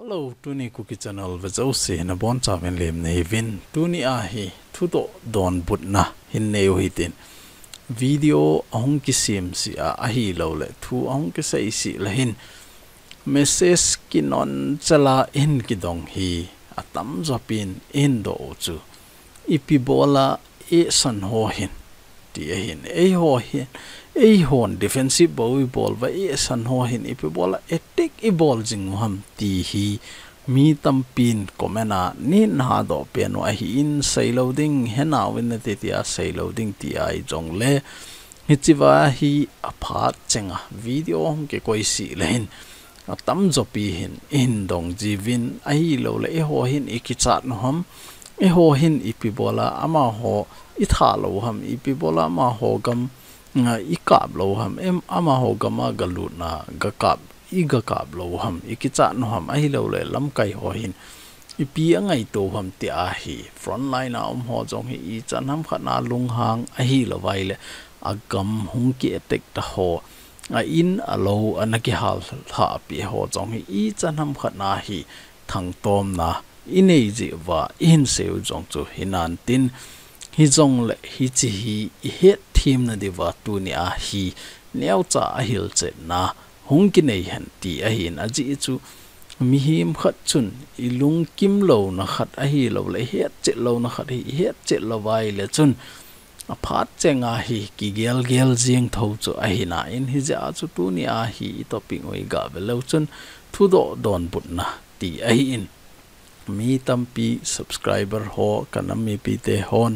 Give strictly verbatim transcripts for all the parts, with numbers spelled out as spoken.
Hello, tuni Kuki Channel vea jouse nabonchauvin lemna hiuvin. Tuni a hi thudoh donbutna hin nei u hitin. Video ahung kisem sih a ahilouleh thu ahung kisei sih le hin message kinon chela in kidong hi atamjo pen in doh u chu. Ipi bola eisan ho hin ti ahin, eiho hin, eihon defensive bou ibol uva eisan ho hin ipi bola attack ibol jing u ham ti hi mi tampin comment a nei hadoh pen u ahin, seilou ding, henauvin nati tia seilou ding ti ahi jongle, hichea hi aphat chenga video hung kikoi sih le hin atamjo pen hin dong jiuvin, ahilouleh eiho hin ikichat u ham, eiho hin ipi bola amaho ithat lou ham, ipi bola amaho gam, ah, ikap lou ham, em, amaho gam a galutna gakap, igakap lou ham, ikichat u ham, ahilouleh lamkai ho hin ipi angaito u ham ti ahi. Frontline a um ho jong hi ichan ham khat a lunghang ahilouva ahileh agam hung ki attack ta ho, a in a lou ana kihal lhah peh ho jong hi ichan ham khat a hi thangtomna inei jeh uva ihin sei u jong chu hinan tin, hijongleh hiche hi ihet themna diuva tuni a hi neocha a hilchetna hung kinei hen ti ahin, ajeh chu mihem khat chun ilungkim louna khat ahilouleh ihetchet louna khat hi ihetchet louva ahileh chun aphat chenga hi kigelgel jeng tho chu ahina in, hijeh a chu tuni a hi i topic u iga ve leu chun thudoh donbutna ti ahin. Mi tampi subscriber ho, ka nam mipite hon,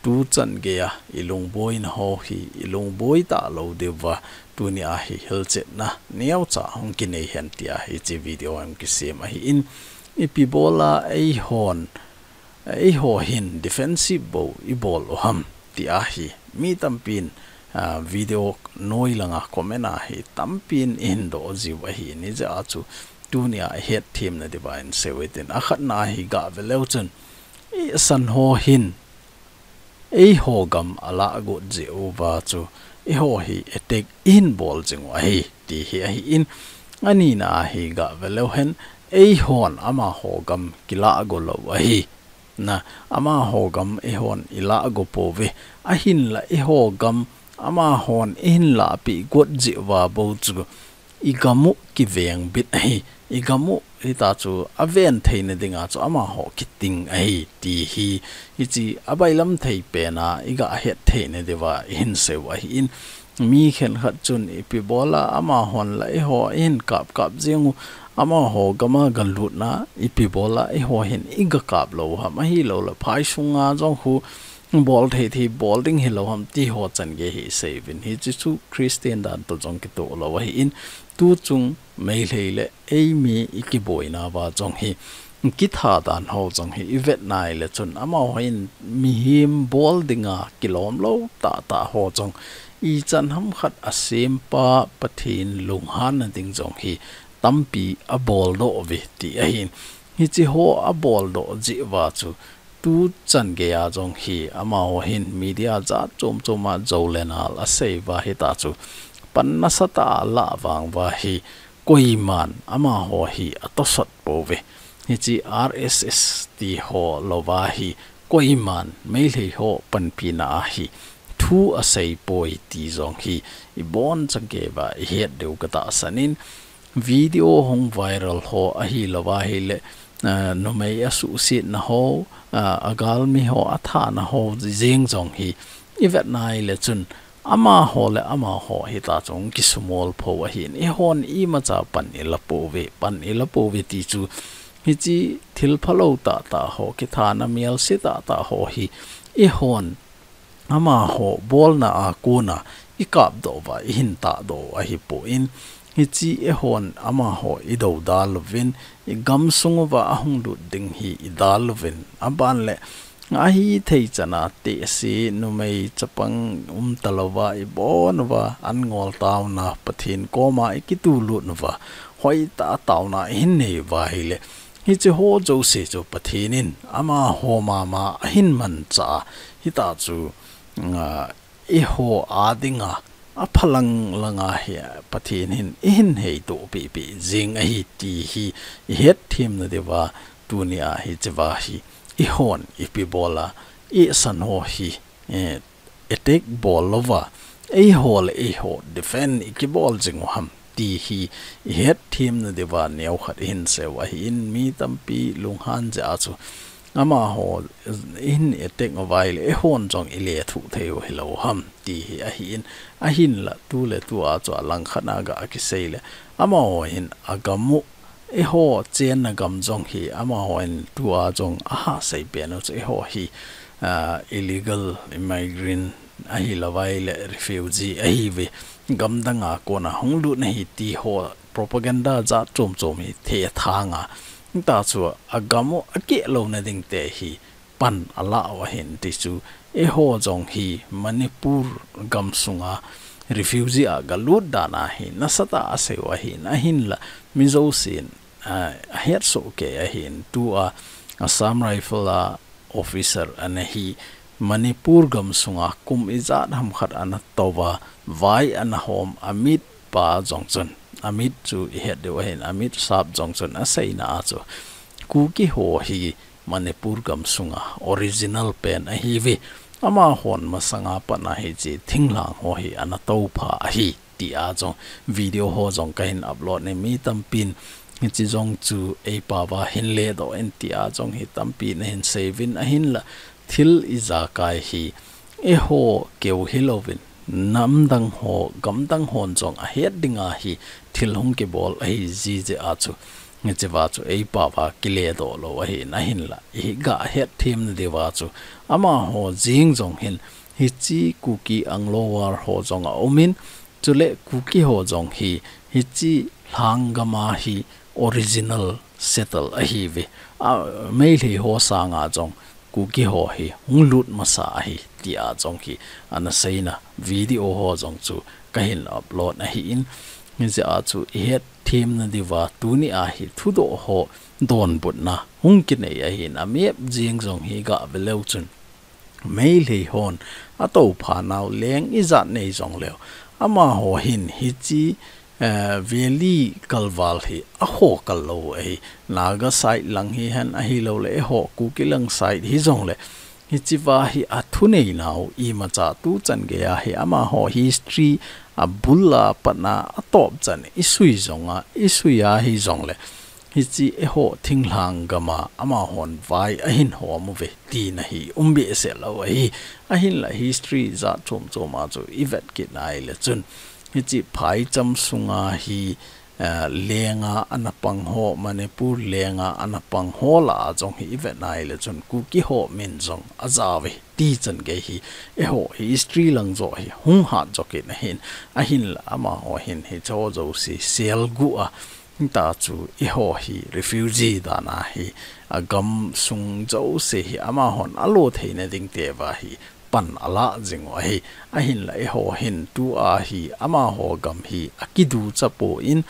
tuchan geiya ilungboina ho hi ilungboi talou diuva tuni a hi hilchetna neocha hung kinei hen tia hiche video hung kisem ahin, ipi bola eihon, eiho hin defensive bou ibol u ham ti ahi mi tampin, ah, video noi langa comment a hi tampin ihin doh jiu ahin, hijeh a chu tuni a ihet themna diuva ihin sei u hitin, akhatna hi ga ve leu chun, eisan ho hin eiho gam alah got jeh uva chu eiho hi attack ihin bol jing u ahi ti hi ahin, anina a hi ga ve leu hen, eihon amaho gam kilah go lou ahi. Na, amaho gam eihon ilah go pouve. Ahinla eiho gam amahon eihin lahpeh got jeh uva bou chu igam u kivengbit ahi. Igam u hita chu aven theina dinga chu amaho kiting ahi ti hi, hiche abailam thei pena iga het theina diuva ihin sei u ahin, mi khenkhat chun ipi bola amahon la eiho eihin kap kap jeng u, amaho gam a galutna ipi bola eiho hin iga kap lou ham, ahilouleh phai sunga jong khu bol thei thei bol ding hilou ham ti ho chan gei hi sei uvin, hiche chu Christian dan toh jong kitoh lou ahin, tuchung Meitei le eimi ikiboina uva jong hi, kitha dan ho jong hi ivet nai le chun, amaho hin mihem bol dinga kilom lou tahtah ho jong ichan ham khat asempa Pathen lunghanna ding jong hi tampi abol doh uve ti ahin. Hiche ho abol doh jeh uva chu tuchan geiya jong hi amaho hin media jat chom chom a jou le nal asei uva hita chu pan nasatah a alah vang uva hi koiman amaho hi atosot pouve. Hiche R S S ti ho louva hi koiman Meitei ho panpina a hi thu asei poi ti jong hi ibon chan geiya ihet diu katahsan in, video hung viral ho ahilouva ahileh, ah, numei asuhsetna ho, ah, agalmi ho athana ho jeng jong hi ivet nai le chun, amaho le amaho hita chu kisumol pou ahin, eihon imacha pan ila pouve, pan ila pouve ti chu, hiche thil phalou tahtah ho, kithana melse tahtah ho hi eihon amaho bolna a kona ikap doh uva ihin tahdoh u ahipon, hiche eihon amaho idodal uvin, igam sung uva ahung lut ding hi idal uvin, aban le ahithei chana tehse numei chapang umta louva ibon uva an ngol taona Pathen koma ikitulut uva hoitah a taona ihin nei uva ahileh, hiche ho jouse chu Pathen in amaho mama ahin manchah a, hita chu, ah, eiho a dinga aphalang langa hi Pathen hin ihin heitoh pipi jing ahi ti hi ihet themna diuva tunia hichea hi ihon ipi bola, isan ho hi, eh, attack bol louva, eiho le eiho defend ikibol jing u ham ti hi ihet themna diuva neokhat ihin seiyu ahin, mi tampi lunghan jeh a chu amaho in attack uva ahile eihon jong ilethuh thei u hilou ham ti hi ahin, ahinla tuletua chu alangkhat a gah kisei le amaho hin agam u eiho chenna gam jong hi amaho in tua jong aha seipen u chu eiho hi, ah, illegal immigrant ahilouva ahile refugee ahiuve, gamdanga kona hung lut nahi ti ho propaganda jat chom chom hi thethang a, ta chu agam u akeh louna ding te hi pan alah u ahin ti chu, eiho jong hi Manipur gamsunga refugee a galut dan a hi nasatah a aseiyu ahin, ahinla mi jousen, ah, ahetsoh kei ahin, tua Assam Rifle a officer ana hi Manipur gamsunga kum ijat ham khat ana touva, vai ana hom Amit pa jong chun, Amit chu ihet diu ahin, Amit Shah jong chun aseina a chu Kuki ho hi Manipur gamsunga original pen ahiuve. Amahon masanga pat a hiche thinglhang ho hi ana toupha ahi tia jong video ho jong kahin upload in, mi tampin hiche jong chu eipao va hin ledoh in tia jong hi tampi nahin seiuvin, ahinla thil ijakai hi eiho keu hilouvin namdang ho, gamdang hon jong ahet dinga hi thil hung kibol ahi jeh a chu, hichea chu eipao va kiledoh lou ahin, ahinla iga het themna diuva chu amaho jeng jong hin hiche Kuki Anglo war ho jong aumin, chule Kuki ho jong hi hiche lhang gam a hi original settle ahiuve. A, Meitei ho sanga jong Kuki ho hi hung lut masa ahi tia jong hi ana seina video ho jong chu kahin upload ahin, hijeh a chu ihet themna diuva tunia hi thudoh ho donbutna hung kinei ahin, amep jeng jong hi gave leu chun Meitei hon atoupha nau leng ijat nei jongleu, amaho hin hiche, eh, valley kalval hi aho kal lou ahi. Naga side lang hihen ahilouleh eiho Kuki lang side hijongle, hichea hi athunei nau imacha tuchan geiya hi amaho history abul a pat a atop chan isui jonga, isui a hijongle, hiche eiho thinglhang gam a amahon vai ahin hom uve tina hi um behseh lou ahi. Ahinla history jat chom chom a chu ivet kit ahile chun, hiche phaicham sunga hi, eh, lenga ana pang ho, Manipur lenga ana pang ho lah a jong hi ivet ahile chun Kuki ho min jong ajao uve ti chan gei hi eiho history lang joh hi hung hat jo kit ahin, ahinla amaho hin hicheho jouse selguh a, ta chu eiho hi refugee dan a hi agamsung jouse hi amahon alo theina ding tiuva hi pan alah jing u ahi. Ahinla eiho hin tua hi amaho gam hi akiducha pon,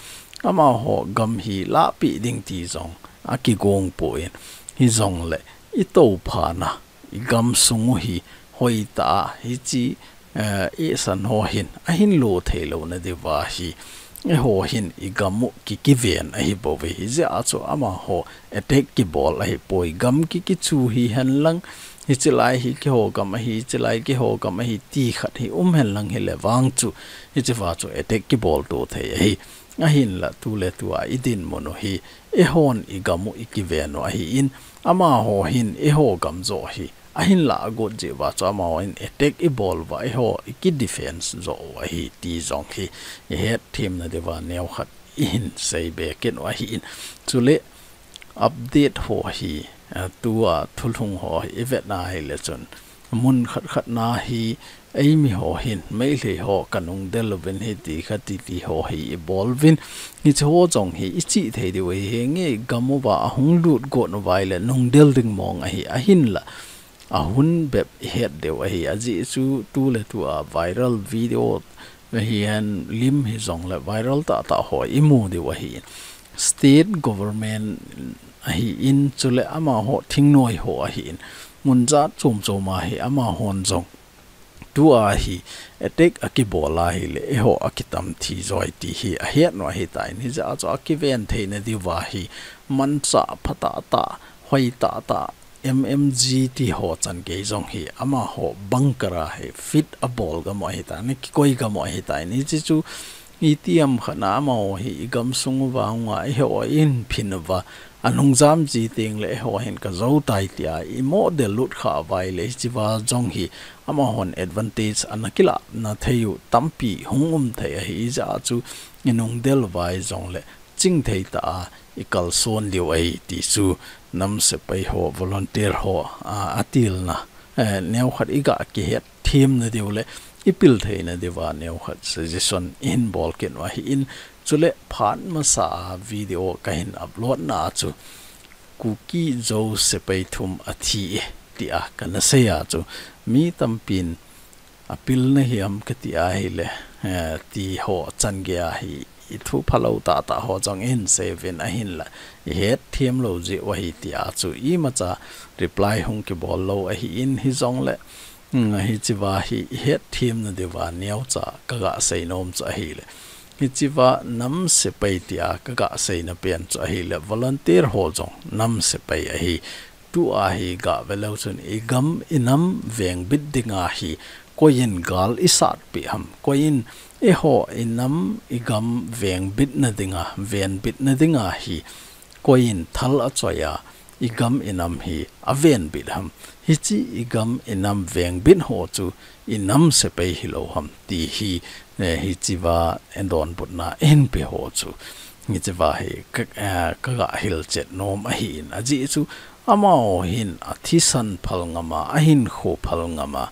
amaho gam hi lahpeh ding ti jong akigong pon, hijongle itoupha na igamsung u hi hoitah a hiche, eh, isan ho hin ahin lo thei louna diuva hi, eiho hin igam u kikiven ahibouve. Hijeh a chu amaho attack kibol ahipoi, gam kikichu hihen lang, hiche lai hi keiho gam ahi, hiche lai keiho gam ahi ti khat hi um hen lang hile vang chu, hichea chu attack kibol to thei ahi. Ahinla tuletua idinmun u hi, eihon igam u ikiven u ahin, amaho hin eiho gam joh hi ahin lagot jeh uva chu amaho hin attack ibol uva eiho iki defense joh u ahi ti jong hi ihet themna diuva neokhat ihin seibe kit u ahin. Chule update ho hi, eh, tua thulhung ho hi ivet ahile chun, mun khat khat na hi eimi ho hin, Meitei ho kanung del uvin hiti khati ti ho hi ibol uvin, hicheho jong hi ichih thei diu ahi, henge gam uva ahung lut got uva ahile nung del ding mong ahi, ahinla ahun bep ihet diu ahi, ajeh chu tuletua viral video hihen, lim hijongle viral tahtah ho imu diu ahi. State government ahin, chule amaho thingnoi ho ahin, mun jat chom chom a hi amahon jong Tua hi attack a kibol a hi le, eiho a kitam thi joi ti hi ahet nu ahi tai. Hijeh a chu a kiven theina diuva hi manchah phatah tah, hoi tah tah, M M G T ho chan gei jong hi amaho bunker a hi fit a bol gam u ahi tai, ana kikoi gam u ahi tai. Hiche chu itiham khat na amaho hi i gamsung uva hung a, eiho a i hin phin uva, anung jam ji teng le eiho hin ka jou tai tia i model lut kha uva ahile, hichea jong hi amahon advantage ana kilah na thei u tampi hung um thei ahi. Hijeh a chu i nung del uva jong le chingthei tah a i kalson diu ahi ti chu nam sepai ho, volunteer ho, a, a tilna, eh, neokhat i ga kihet themna diu le i pil theina diuva neokhat suggestion i hin bol kit u ahin, chule phat masa a video ka hin upload na a chu Kuki Zo sepai thum a thi e tia kana sei a chu mi tampin a pilna hiam ka ti a hi le, eh, ti ho chan gei a hi i thu phalou tah tah ho jong i hin sei uvin, ahinla i het them lou jeh u ahi tia chu imacha reply hung kibol lou ahin, hijong le, mm, hichea hi i het themna diuva neocha ka ga sei nom chu ahi le, hichea nam sepai tia ka ga seina pen chu ahi le, volunteer ho jong nam sepai ahi. Tua hi ga ve leu chun i gam i nam vengbit dinga hi koi in gal i satpeh ham, koi in eiho i nam i gam vengbitna dinga, venbitna dinga hi koi in thal a choi a, i gam i nam hi a venbit ham. Hiche i gam i nam vengbit ho chu i nam sepai hilou ham ti hi, eh, hichea i donbutna i hin pe ho chu. Hichea hi ka, eh, ka ga hilchet nom ahin, ajeh chu amaho hin a thisan phal ngam a, a hinkho phal ngam a,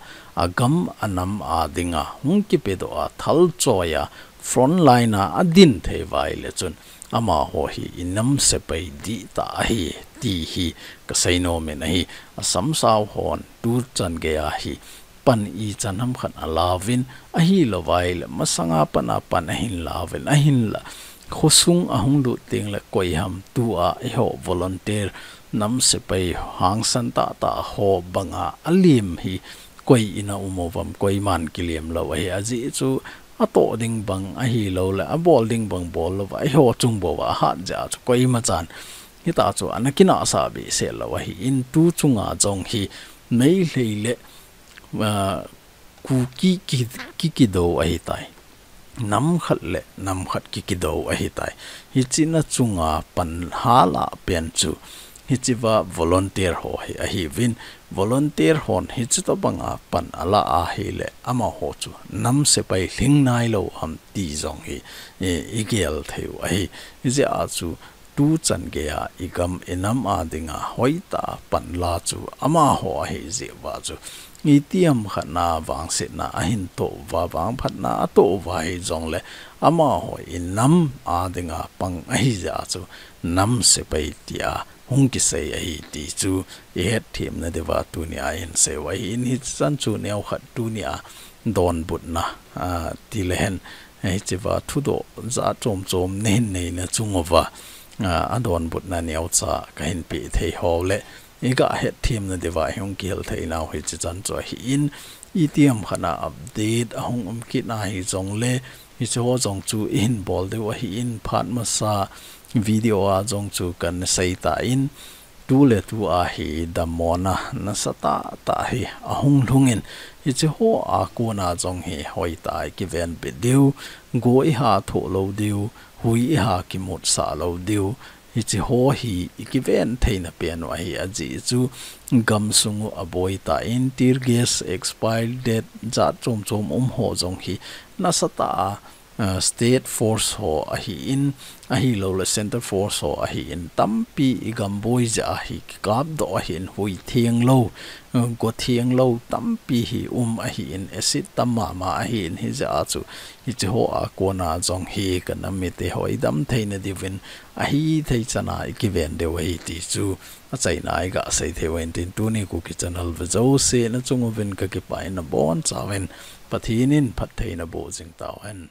a gam a nam a dinga hung kipedoh a, thal choi a, front line a a din thei uva ahile chun amaho hi i nam sepai dihtah ahi ti hi ka sei nom in ahi. A samsau hon tu chan gei a hi pan ichan ham khat a la uvin, ahilou vai le masanga pan a pan a hin la uvin, ahinla khosung a hung lut teng le koi ham tua eiho volunteer nam sepai hangsan tah tah ho banga a lim hi koi in a um uvam, koiman kilim lou ahi. Ajeh chu a toh ding bang ahilou le a bol ding bang bol lou va, eiho chung bou va a hat jeh a chu koimachan hitia chu ana kinahsah behseh lou ahin, tu chunga jong hi Meitei le, ah, Kuki ki, ki, kidou ahi tai. Nam khat le nam khat ki, kidou ahi tai. Hiche na chunga pan a la pen chu hichea volunteer ho hi ahiuvin, volunteer hon hiche tobanga pan a la ahile amaho chu nam sepai lhing nailou ham ti jong hi i, i gel thei u ahi. Hijeh a chu tu chan gei a i gam i nam a dinga hoitah a pan la chu amaho ahi jeh uva chu, itiham khat na vangsetna a hin toh uva, vangphatna a toh uva hijong le amaho i nam a dinga pang ahi jeh a chu nam sepai tia hung kisei ahi ti chu i het themna diuva tuni a i hin sei u ahin, hichan chu neokhat tuni a donbutna, ah, ti le hen, hichea thudoh jat chom chom nei hin neina chung uva, ah, a donbutna neocha ka hin pe thei ho le i ga het themna diuva i hung kihil thei nau hiche chan chu ahin, itiham khat na update a hung um kit na hijong le, hiche ho jong chu i hin bol diu ahin, phat masa video a jong chu kana sei tan, tu le tu a hi dammo na nasatah tah hi a hung lhung in, hiche ho a kona jong hi hoitah a i kivenbit diu, go i ha thoh lou diu, hui i ha kimutsah lou diu, hiche ho hi i kiven theina pen u ahi. Ajeh chu gamsung u a boi tan, tear gas, expire date, jat chom chom um ho jong hi nasatah a, ah, state force ho ahin, ahilou le center force ho ahin, tampi i gam boi jeh a hi kikap doh ahin, hui theng lou, ah, go theng lou tampi hi um ahin, acid tam mama ahin, hijeh a chu hiche ho a kona jong hi ka nam mite ho i dam theina diuvin, ahithei chan a i kiven diu ahi ti chu achaina a i ga sei thei uvin tin, tuni Kuki channel ve jouse na chung uvin ka kipah in, nabon chauvin Pathen in phattheina boh jing tauhen.